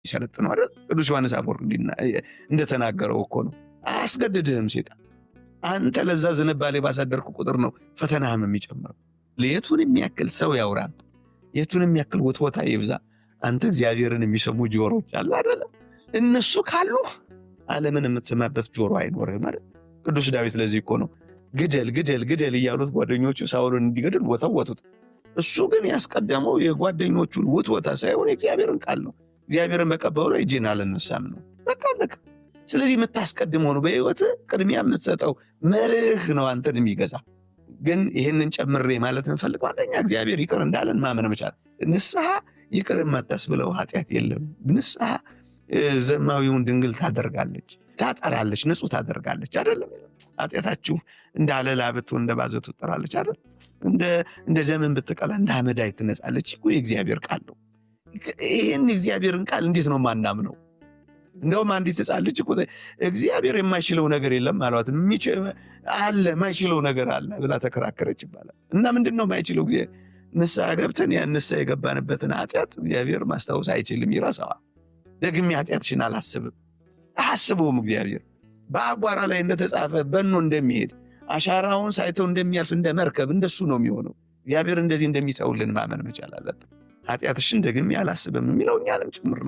የሚሰለጥነው አይደል? ቅዱስ ዮሐንስ አፈወርቅ እንደተናገረው እኮ ነው። አያስገድድህም ሴጣን። አንተ ለዛ ዝንባሌ ባሳደርኩ ቁጥር ነው ፈተናህም የሚጨምረው። የቱን የሚያክል ሰው ያውራል፣ የቱን የሚያክል ውትወታ ይብዛ፣ አንተ እግዚአብሔርን የሚሰሙ ጆሮች አሉ አይደለ? እነሱ ካሉ ዓለምን የምትሰማበት ጆሮ አይኖርህም አይደል? ቅዱስ ዳዊት ለዚህ እኮ ነው ግደል ግደል ግደል እያሉት ጓደኞቹ ሳውልን እንዲገድል ወተወቱት። እሱ ግን ያስቀደመው የጓደኞቹን ውትወታ ሳይሆን የእግዚአብሔርን ቃል ነው። እግዚአብሔርን በቀባው ላይ እጄን አልነሳም ነው። በቃ አለቀ። ስለዚህ የምታስቀድመው ነው፣ በህይወት ቅድሚያ የምትሰጠው መርህ ነው አንተን የሚገዛ። ግን ይህንን ጨምሬ ማለት እንፈልገው፣ አንደኛ እግዚአብሔር ይቅር እንዳለን ማመን መቻል። ንስሐ ይቅር የማታስብለው ኃጢአት የለም። ንስሐ ዘማዊውን ድንግል ታደርጋለች፣ ታጠራለች፣ ንጹህ ታደርጋለች። አይደለም ኃጢአታችሁ እንደ አለላ ብትሆን እንደ ባዘቶ ትጠራለች አይደል? እንደ ደምን ብትቀላ እንደ አመዳይ ትነጻለች እኮ የእግዚአብሔር ቃል ነው። ይህን የእግዚአብሔርን ቃል እንዴት ነው ማናምነው? እንደውም አንዲት ሕፃን ልጅ እኮ እግዚአብሔር የማይችለው ነገር የለም አሏት። አለ የማይችለው ነገር አለ ብላ ተከራከረች ይባላል። እና ምንድን ነው የማይችለው? እግዚአብሔር ንስሐ ገብተን ያን ንስሐ የገባንበትን ኃጢአት እግዚአብሔር ማስታወስ አይችልም፣ ይረሳዋል። ደግሜ ኃጢአትሽን አላስብም፣ አያስበውም። እግዚአብሔር በአቧራ ላይ እንደተጻፈ በኖ እንደሚሄድ፣ አሻራውን ሳይተው እንደሚያልፍ እንደ መርከብ እንደሱ ነው የሚሆነው። እግዚአብሔር እንደዚህ እንደሚተውልን ማመን መቻል አለብን። ኃጢአትሽን ደግሜ አላስብም የሚለው እኛንም ጭምር ነው።